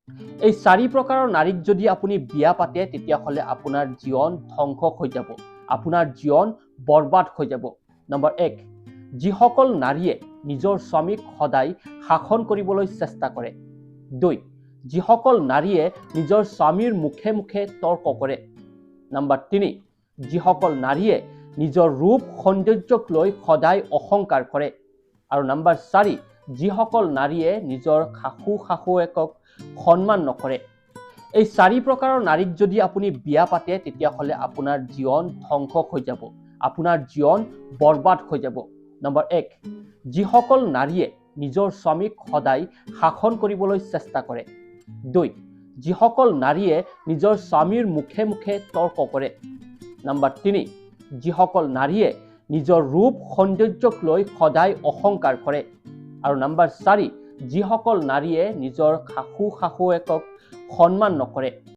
এই চাৰি প্ৰকাৰৰ নাৰীক যদি আপুনি বিয়া পাতে, তেতিয়াহ'লে আপোনাৰ জীৱন ধ্বংস হৈ যাব, আপোনাৰ জীৱন বৰবাদ হৈ যাব। নম্বৰ 1, যিসকল নাৰীয়ে নিজৰ স্বামীক সদায় শাসন কৰিবলৈ চেষ্টা কৰে। 2, যিসকল নাৰীয়ে নিজৰ স্বামীৰ মুখে মুখে তৰ্ক কৰে। নম্বৰ 3, যিসকল নাৰীয়ে নিজৰ ৰূপ সৌন্দৰ্যক লৈ সদায় অহংকাৰ কৰে। আৰু নম্বৰ 4, যিসকল নাৰীয়ে নিজৰ শাহু শাহুৱেকক সন্মান নকৰে। এই চাৰি প্ৰকাৰৰ নাৰীক যদি আপুনি বিয়া পাতে, তেতিয়াহ'লে আপোনাৰ জীৱন ধ্বংস হৈ যাব, আপোনাৰ জীৱন বৰবাদ হৈ যাব। নম্বৰ 1, যিসকল নাৰীয়ে নিজৰ স্বামীক সদায় শাসন কৰিবলৈ চেষ্টা কৰে। 2, যিসকল নাৰীয়ে নিজৰ স্বামীৰ মুখে মুখে তৰ্ক কৰে। নম্বৰ 3, যিসকল নাৰীয়ে নিজৰ ৰূপ সৌন্দৰ্যক লৈ সদায় অহংকাৰ কৰে। আৰু নম্বৰ 4, যিসকল নাৰীয়ে নিজৰ শাহু শাহুৱেকক সন্মান নকৰে।